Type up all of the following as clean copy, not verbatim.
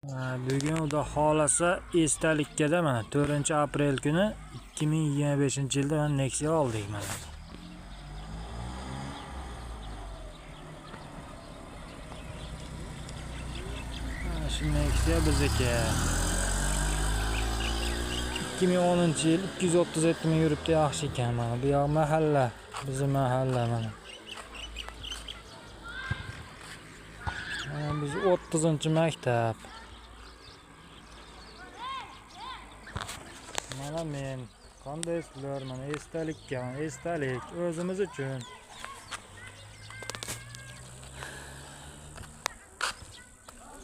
Bugun xudo xolasa esdalikka-da mana 4-aprel kuni 2025-yilda mana Nexia oldik mana. Mana shu Nexia bizniki. 2010-yil 237 ming yuribdi, yaxshi ekan mana. Bu yoq mahalla, bizning mahalla mana. Mana biz 30-maktab. Mana men qandaysizlar, mana esdalikka, esdalik o'zimiz uchun.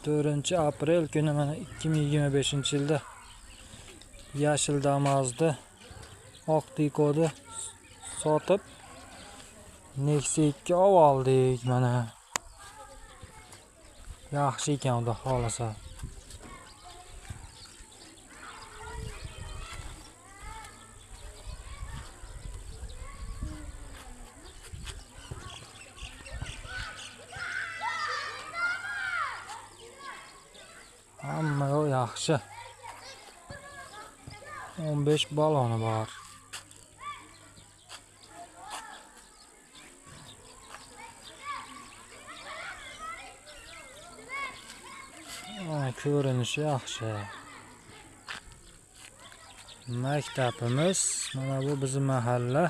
4-aprel kuni mana 2025-yilda yashil Damas'da oq Tico'ni sotib Nexia 2 oldik mana. Yaxshi ekan xudo xolasa. Hamma yoq yaxshi. 15 baloni bor. Ko'rinishi yaxshi. Maktabimiz mana bu bizning mahalla.